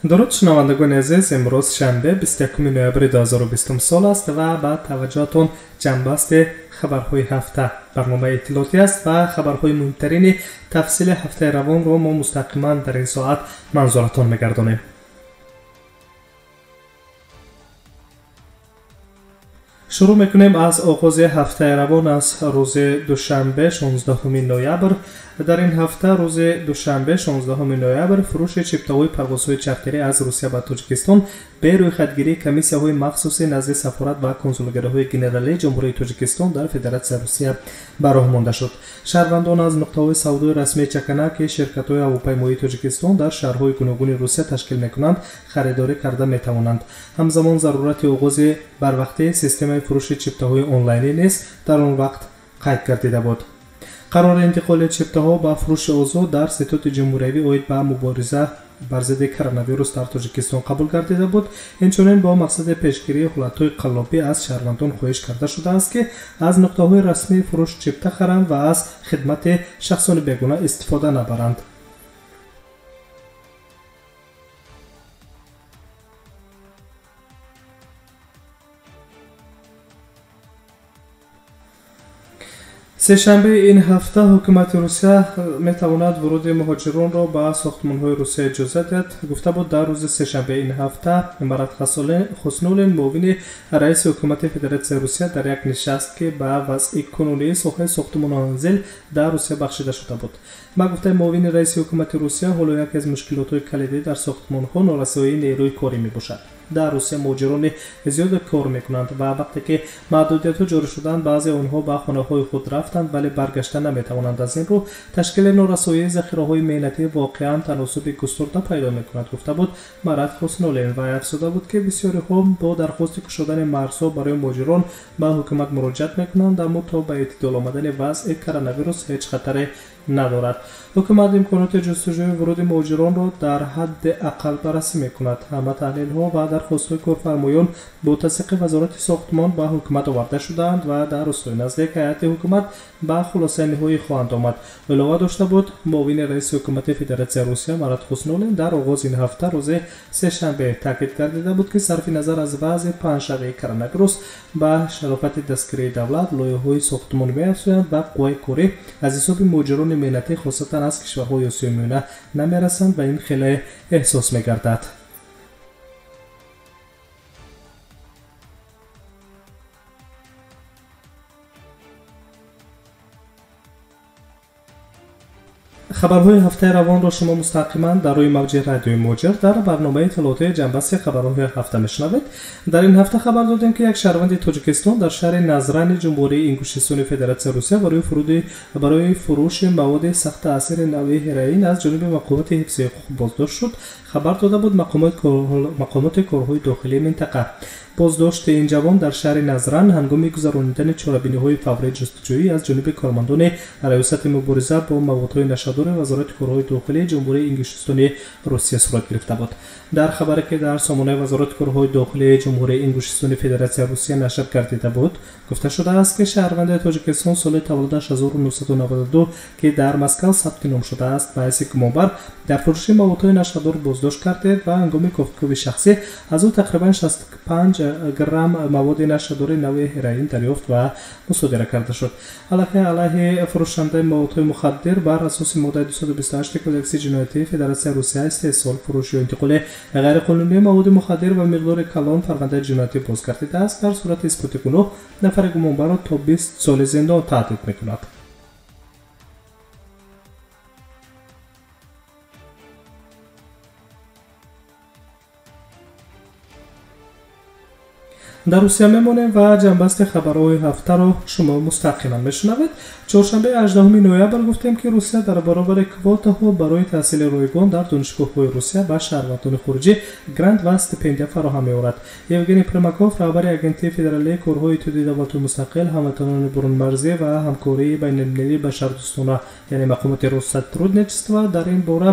Дуруд шунавандагони азиз, имрӯз шанбе 21 ноябри 2020 сол аст ва ба таваҷҷӯҳатон ҷамъбасти хабарҳои ҳафта барномаи иттилоотӣ аст ва хабарҳои муҳимтарини тафсили ҳафтаи равонро мо мустақиман дар ин соат манзуратон мегардонем. Шурӯъ мекунем аз оғози ҳафтаи равон, аз рӯзи душанбе 16 ноябр. Дар ин ҳафта рӯзи душанбе 16 ноябр фурӯши чиптаҳои парвозҳои чартерӣ аз Русия ба Тоҷикистон бе рӯйхатгирии комиссияҳои махсуси назди сафорат ва консулгариҳои генералии Ҷумҳурии Тоҷикистон дар Федератсияи Русия ба роҳ монда шуд. Шаҳрвандон аз нуқтаҳои савдои расмии чакана, ки ширкатҳои ҳавопаймоии Тоҷикистон дар шаҳрҳои гуногуни Русия ташкил мекунанд, харидорӣ карда метавонанд. Ҳамзамон зарурати оғози барвақтии системаи фурӯши чиптаҳои онлайнӣ низ дар он вақт қайд гардида буд. Қарори интиқоли чиптаҳо ба фурӯши озод дар Ситоди ҷумҳуриявӣ оид ба мубориза бар зидди коронавирус дар Тоҷикистон қабул гардида буд. Инчунин бо мақсади пешгирии ҳолатҳои қаллобӣ аз шаҳрвандон хоҳиш карда шудааст, ки аз нуқтаҳои расмии фурӯш чипта харанд ва аз хидмати шахсони бегуна истифода набаранд. Сешанбеи ин ҳафта ҳукумати Русия метавонад вуруди муҳоҷиронро ба сохтмонҳои Русия иҷоза диҳад, гуфта буд дар рӯзи сешанбеи ин ҳафта Марат Хуснуллин, муовини раиси ҳукумати Федератсияи Русия, дар як нишаст, ки ба вазъи кунунии соҳаи сохтмону манзил дар Русия бахшида шуда буд. Ба гуфтаи муовини раиси ҳукумати Русия, ҳоло яке аз мушкилотҳои калидӣ дар сохтмонҳо норасоии нерӯи корӣ мебошад. Дар Русия муҳоҷирони зиёде кор мекунанд ва вақте ки маҳдудиятҳо ҷорӣ шуданд, баъзе онҳо ба хонаҳои худ рафтанд, вале баргашта наметавонанд. Аз ин рӯ ташкили норасоии захираҳои меҳнатӣ воқеан таносуби густурда пайдо мекунад, гуфта буд Марат Хуснуллин ва афзуда буд, ки бисёриҳо бо дархости кушодани марзҳо барои муҳоҷирон ба ҳукумат муроҷиат мекунанд, аммо то ба эътидол омадани вазъи коронавирус ҳеҷ хатаре надорад. Ҳукумат имконоти ҷустуҷӯи вуруди муҳоҷиронро дар ҳадди ақал баррасӣ мекунад. Ҳама таҳлилҳо ва дархостҳои корфармоён бо тасдиқи Вазорати сохтмон ба ҳукумат оварда шудаанд ва дар рӯзҳои наздик ҳайати ҳукумат ба хулосаи ниҳоӣ хоҳанд омад. Илова дошта буд муовини раиси ҳукумати Федератсияи Русия Марат Хуснуллин дар оғози ин ҳафта рӯзи сешанбе таъкид гардида буд, ки сарфи назар аз вазъи паҳншавии коронавирус ба шарофати дастгирии давлат лоиҳаҳои сохтмон меафзоянд ва қувваи корӣ аз ҳисоби муҳоҷирони меҳнатӣ, хосатан аз кишварҳои Осиёи Миёна, намерасанд ва ин хеле эҳсос мегардад. Хабарҳои ҳафтаи равонро шумо мустақиман дар рӯи мавҷи радиои Муҳоҷир дар барномаи иттилоотии ҷамъбасти хабарҳои ҳафта мешунавед. Дар ин ҳафта хабар додем, ки як шаҳрванди Тоҷикистон дар шаҳри Назрани Ҷумҳурии Ингушистони Федератсияи Русия барои фурӯши маводи сахттаъсири нави ҳероин аз ҷониби мақомоти ҳифзи ҳуқуқ боздошт шуд, хабар дода буд мақомоти корҳои дохилии минтақа. Боздошти ин ҷавон дар шаҳри Назран ҳангоми гузаронидани чорабиниҳои фаврии ҷустуҷӯӣ аз ҷониби кормандони Раёсати мубориза бо маводҳои нашъадори Вазорати корҳои дохилии Ҷумҳурии Ингушистони Русия сурат гирифта буд. Дар хабаре, ки дар сомонаи Вазорати корҳои дохилии Ҷумҳурии Ингушистони Федератсияи Русия нашр гардида буд, гуфта шудааст, ки шаҳрванди Тоҷикистон соли таваллудаш 1992, ки дар Москав сабти ном шудааст, ба ҳайси гумонбар дар фурӯши маводҳои нашъадор боздошт кардед ва ҳангоми кофтукови шахсӣ аз ӯ тақрибан 65 грамм маводи нашъадори нави ҳероин дарёфт ва мусодира карда шуд. Аллакай алайҳи фурӯшандаи маводҳои мухаддир бар асоси моддаи 228 Кодекси ҷиноятии Федератсияи Русия истеҳсол, фурӯш ё интиқоли ғайриқонунии маводи мухаддир ва миқдори калон парвандаи ҷиноятӣ боз гардидааст. Дар сурати исботи гуноҳ нафари гумонбарро то 20 соли зиндон таҳдид мекунад. Дар Русия мемонем ва ҷамъбасти хабарҳои ҳафтаро шумо мустақиман мешунавед. Чоршанбеи 18 ноябр гуфтем, ки Русия дар баробари квотаҳо барои таҳсили ройгон дар донишгоҳҳои Русия ба шаҳрвандони хориҷӣ грант ва стипендия фароҳам меорад. Евгений Примаков, раҳбари Агентии федералии корҳои Иттиҳоди давлатҳои мустақил, ҳамватанони бурунмарзӣ ва ҳамкории байналмилалии башардӯстона, яъне мақомоти Россотрудничества, дар ин бора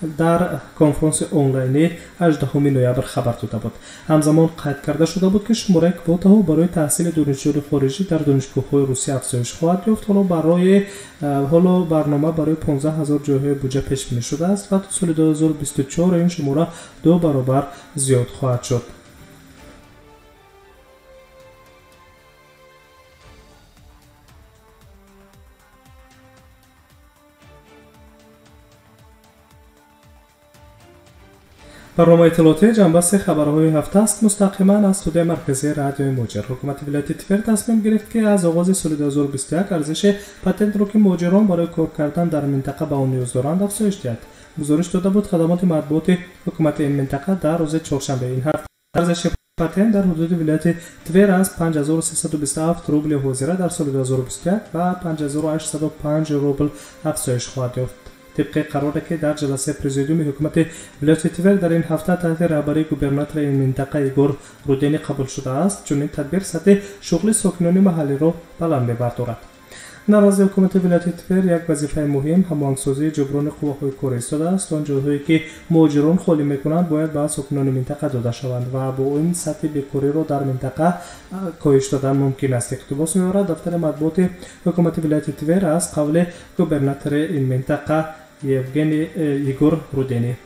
дар конфронси онлайнӣ 18 ноябр хабар дода буд. Ҳамзамон қайд карда шуда буд, ки шумораи квотаҳо барои таҳсили донишҷӯёни хориҷӣ дар донишгоҳҳои Русия афзоиш хоҳад ёфт. Ҳоло барнома барои 15 ҳазор ҷойҳои буҷа пешбинӣ шудааст ва то соли 2024 ин шумора 2 баробар зиёд хоҳад шуд. Барномаи иттилоотии ҷанбаси хабарҳои ҳафта аст, мустақиман аз студияи марказии радиои Муҳоҷир. Ҳукумати вилояти Твер тасмим гирифт, ки аз оғози соли 2021 арзиши патентро, ки муҳоҷирон барои кор кардан дар минтақа ба он ниёз доранд, афзоиш диҳад. Гузориш дода буд хадамоти матбуоти ҳукумати ин минтақа дар рӯзи чоршанбе ин ҳафта. Арзиши патент дар ҳудуди вилояти Твер аз 5327 рубли ҳозира дар соли 2021 ба 5805 рубл афзоиш хоҳад ёфт. Тибқи қароре, ки дар ҷаласаи президиуми ҳукумати вилояти Твер дар ин ҳафта таҳти раҳбарии губернатори ин минтақа Игор Рудени қабул шудааст, чунин тадбир сатҳи шуғли сокинони маҳаллиро баланд мебардорад. Дар назди ҳукумати вилояти Твер як вазифаи муҳим ҳамоҳангсозии ҷуброни қувваҳои корӣ истодааст. Он ҷойҳое, ки муҳоҷирон холӣ мекунанд, бояд ба сокинони минтақа дода шаванд ва бо ин сатҳи бекориро дар минтақа коҳиш додан мумкин аст. Иқтибос меорад дафтари матбуоти ҳукумати вилояти Твер аз қавли губернатори ин минтақа Евгений Игор Рудени.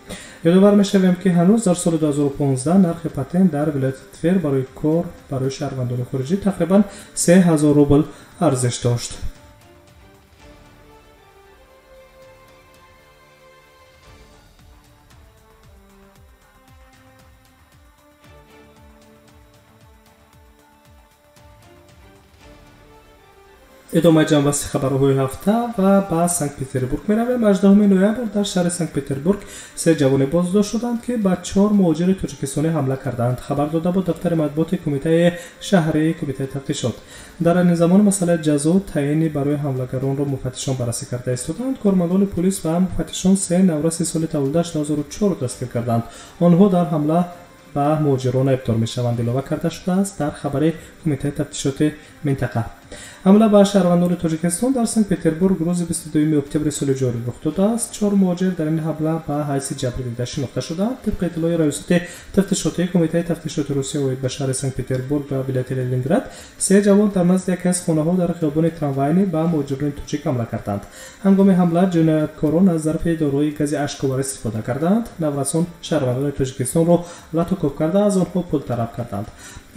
Ёдовар мешавем, ки ҳанӯз дар соли 2015 нархи патент дар вилояти Твер барои кор барои шаҳрвандони хориҷӣ тақрибан 3000 рубл арзиш дошт. Идомаи ҷанбасти хабарҳои ҳафта ва ба Санкт-Петербург меравем. 18 ноябр дар шаҳри Санкт-Петербург се ҷавоне боздошт шуданд, ки ба 4 муҳоҷири тоҷикистонӣ ҳамла карданд. Хабар дода буд дафтари матбуоти кумитаи шаҳрии кумитаи тафтишот. Дар айни замон масъалаи ҷазо таъини барои ҳамлагаронро муфаттишон баррасӣ карда истоданд. Кормандони полис ва муфаттишон се навраси соли таваллудаш 2004 дастгир карданд. Онҳо дар ҳамла ба муҳоҷирон айбдор мешаванд, илова карда шудааст дар хабари кумитаи тафтишоти минтақа. Ҳамла ба шаҳрвандони Тоҷикистон дар Санкт-Петербург рӯзи 22 октябри соли ҷорӣ рух додааст. 4 муҳоҷир дар ин ҳамла ба ҳайси ҷабрдида шинохта шуданд. Тибқи иттилои раёсати тафтишотии кумитаи тафтишоти Русия оид ба шаҳри Санкт-Петербург ва вилояти Ленинград, се ҷавон дар назди яке аз хонаҳо дар хиёбони Трамвайни ба муҳоҷирони тоҷик ҳамла карданд. Ҳангоми ҳамла ҷинояткорон аз зарфи дорои гази ашковар истифода карданд. Наврасон шаҳрвандони Тоҷикистонро лату кӯб карда, аз онҳо пул талаб карданд.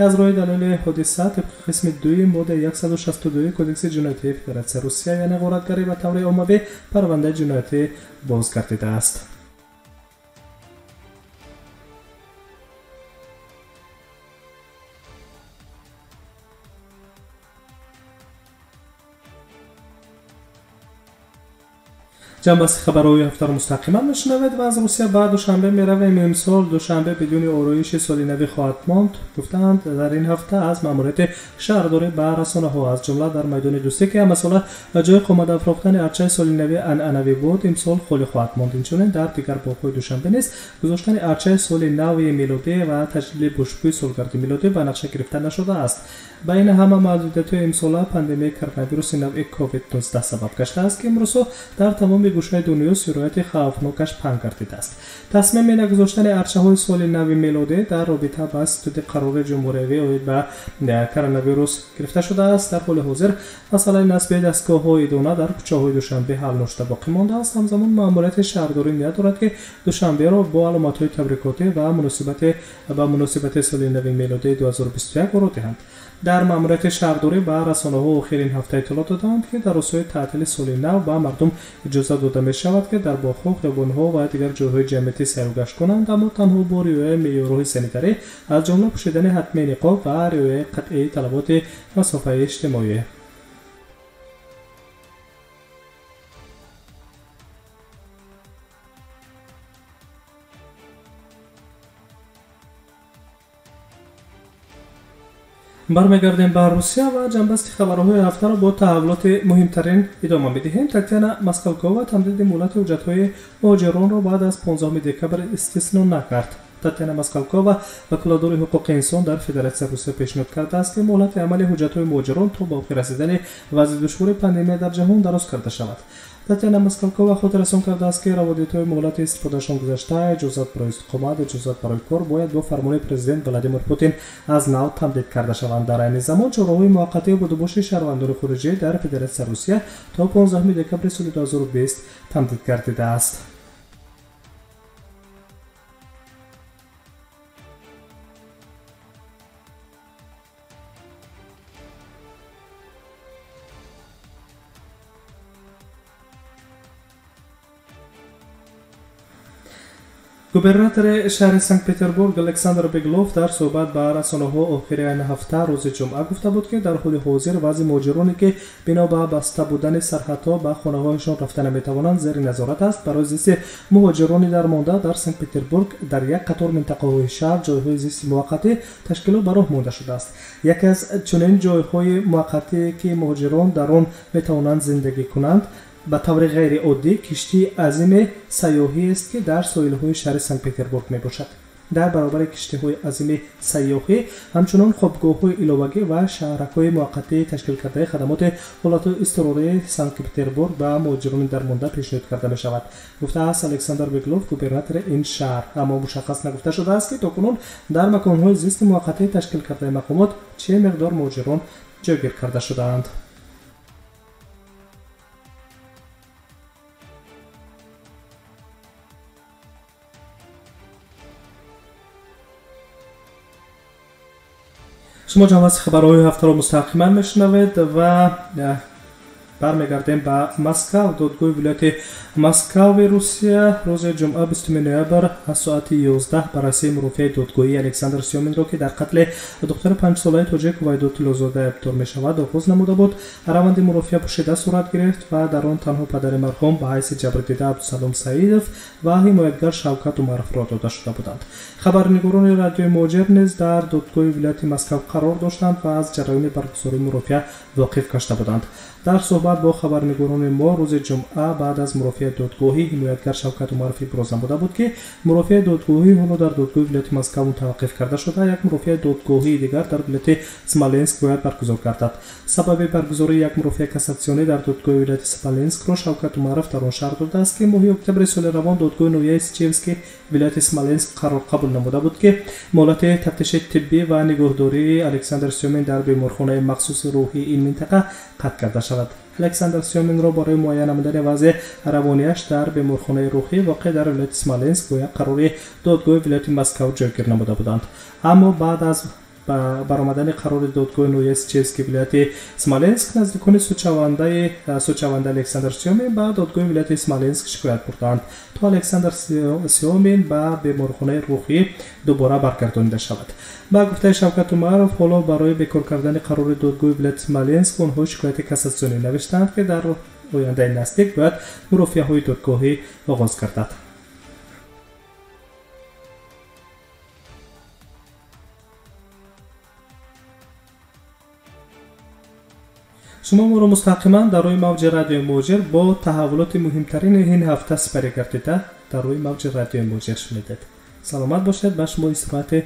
Аз рӯи далели ҳодиса тибқи қисми 2 моддаи 162 Кодекси ҷиноятии Федератсияи Русия, яъне ғоратгарӣ ба таври оммавӣ, парвандаи ҷиноятӣ боз гардидааст. Ҷанбасти хабарҳои ҳафтаро мустақиман мешунавед ва аз Русия ба Душанбе меравем. Имсол Душанбе бидуни ороиши соли навӣ хоҳад монд, гуфтаанд дар ин ҳафта аз маъмурияти шаҳрдорӣ ба расонаҳо, аз ҷумла дар майдони Дӯстӣ, ки ҳамасола ҷои қомат афрохтани арчаи соли нави анъанавӣ буд, имсол холӣ хоҳад монд. Инчунин дар дигар боғҳои Душанбе низ гузоштани арчаи соли нави милодӣ ва таҷлили бошукӯҳи солгарди милодӣ ба нақша гирифта нашудааст. Ба ин ҳама маҳдудиятҳои имсола пандемияи коронавируси навъи COVID-19 сабаб гаштааст, ки имрӯзҳо дар тамоми гӯшаи дунё сирояти хавфнокаш паҳн гардидааст. Тасмими нагузоштани арчаҳои соли нави милодӣ дар робита ба ситуди қарори ҷумҳуриявӣ оид ба коронавирус гирифта шудааст. Дар ҳоли ҳозир масъалаи насби дастгоҳҳои идона дар кӯчаҳои Душанбе ҳал нашуда боқӣ мондааст. Ҳамзамон маъмурияти шаҳрдорӣ ният дорад, ки Душанберо бо аломатҳои табрикотӣ ва ба муносибати соли нави милодии 2021 оро диҳанд. Дар маъмурияти шаҳрдорӣ ба расонаҳо охирин ҳафта иттилоъ доданд, ки дар рӯзҳои таътили соли нав ба мардум иҷоза дода мешавад, ки дар боғҳо, хиёбонҳо ва дигар ҷойҳои ҷамъиятӣ сайругашт кунанд, аммо танҳо бо риояи меъёрҳои санитарӣ, аз ҷумла пӯшидани ҳатмии ниқоб ва риояи қатъии талаботи масофаи иҷтимоӣ. Бармегардем ба Русия ва ҷанбасти хабарҳои ҳафтаро бо таҳаввулоти муҳимтарин идома медиҳем. Татьяна Москалкова тамдиди муҳлати ҳуҷҷатҳои муҳоҷиронро баъд аз 15 декабр истисно накард. Татьяна Москалкова, ваколадори ҳуқуқи инсон дар Федератсияи Русия, пешниҳод кардааст, ки муҳлати амали ҳуҷҷатҳои муҳоҷирон то ба охир расидани вазъи душвори пандемия дар ҷаҳон дароз карда шавад. Татьяна Москалкова хотиррасон кардааст, ки раводидҳои муҳлати истифодаашон гузашта, иҷозат барои истиқомат, иҷозат барои кор бояд бо фармони президент Владимир Путин аз нав тамдид карда шаванд. Дар айни замон чораҳои муваққатии будубоши шаҳрвандони хориҷӣ дар Федератсияи Русия то 15 декабри соли 2020 тамдид гардидааст. Губернатори шаҳри Санкт-Петербург Александр Беглов дар суҳбат ба расонаҳо охири ин ҳафта рӯзи ҷумъа гуфта буд, ки дар ҳоли ҳозир вазъи муҳоҷироне, ки бино ба баста будани сарҳадҳо ба хонаҳояшон рафта наметавонанд, зери назорат аст. Барои зисти муҳоҷирони дармонда дар Санкт-Петербург дар як қатор минтақаҳои шаҳр ҷойҳои зисти муваққатӣ ташкилот ба роҳ монда шудааст. Яке аз чунин ҷойҳои муваққатие, ки муҳоҷирон дар он метавонанд зиндагӣ кунанд, ба таври ғайриоддӣ киштии азими сайёҳиест, ки дар соҳилҳои шаҳри Санкт-Петербург мебошад. Дар баробари киштиҳои азими сайёҳӣ ҳамчунон хобгоҳҳои иловагӣ ва шаҳракҳои муваққатӣ ташкил кардаи хадамоти ҳолатҳои изтирории Санкт-Петербург ба муҳоҷирони дармонда пешниҳод карда мешавад, гуфтааст Александр Беглов, губернатори ин шаҳр. Аммо мушаххас нагуфта шудааст, ки то кунун дар маконҳои зисти муваққатӣ ташкил кардаи мақомот чӣ миқдор муҳоҷирон ҷойгир карда шудаанд. Шумо ҷамъбасти хабарҳои ҳафтаро мустақиман мешунавед ва бармегардем ба Москав. Додгоҳи вилояти Москави Русия рӯзи ҷумъа 20 ноябр аз соати 11 баррасии мурофиаи додгоҳии Александр Сёминро, ки дар қатли духтари панҷсолаи тоҷик Ҳувайдо Тиллозода айбдор мешавад, оғоз намуда буд. Раванди мурофиа пӯшида сурат гирифт ва дар он танҳо падари марҳум ба ҳайси ҷабрдида Абдусалом Саидов ва ҳимоятгар Шавкат Умаров ро дода шуда буданд. Хабарнигорони радиои Муҳоҷир низ дар додгоҳи вилояти Москав қарор доштанд ва аз ҷараёни баргузории мурофиа воқиф гашта буданд. Дар суҳбат бо хабарнигорони мо рӯзи ҷумъа баъд аз мурофиаи додгоҳӣ ҳимоятгар Шавкат Умаров иброз намуда буд, ки мурофиаи додгоҳӣ ҳоло дар додгоҳи вилояти Москав мутаваққиф карда шуда, як мурофиаи додгоҳии дигар дар вилояти Смоленск бояд баргузор гардад. Сабаби баргузории як мурофиаи кассатсионӣ дар додгоҳи вилояти Смоленскро Шавкат Умаров дар он шарҳ додааст, ки моҳи октябри соли равон додгоҳи ноҳияи Сичевский вилояти Смоленск қарор қабул намуда буд, ки муҳлати тафтиши тиббӣ ва нигоҳдории Александр Сёмин дар беморхонаи махсуси рӯҳии ин минтақа қатъ карда шавад. Александр Сёминро барои муайян намудани вазъи равонияш дар беморхонаи рӯҳӣ воқеъ дар вилояти Смоленск бо як қарори додгоҳи вилояти Москав ҷойгир намуда буданд. Аммо баъд аз баромадани қарори додгоҳи ноҳияи Сичевский вилояти Смоленск наздикони судшаванда Александр Сёмин ба додгоҳи вилояти Смоленск шикоят бурданд, то Александр Сёмин ба беморхонаи рӯҳӣ дубора баргардонида шавад. Ба гуфтаи Шавкат Умаров, ҳоло барои бекор кардани қарори додгоҳи вилояти Смоленск онҳо шикояти кассатсионӣ навиштаанд, ки дар ояндаи наздик бояд мурофиаҳои додгоҳӣ оғоз гардад. Шумо моро мустақиман дар рӯи мавҷи радиои Муҳоҷир бо таҳаввулоти муҳимтарини ин ҳафта сипарӣ гардида дар рӯи мавҷи радиои Муҳоҷир шунидед. Саломат бошед, ба шумо истироҳати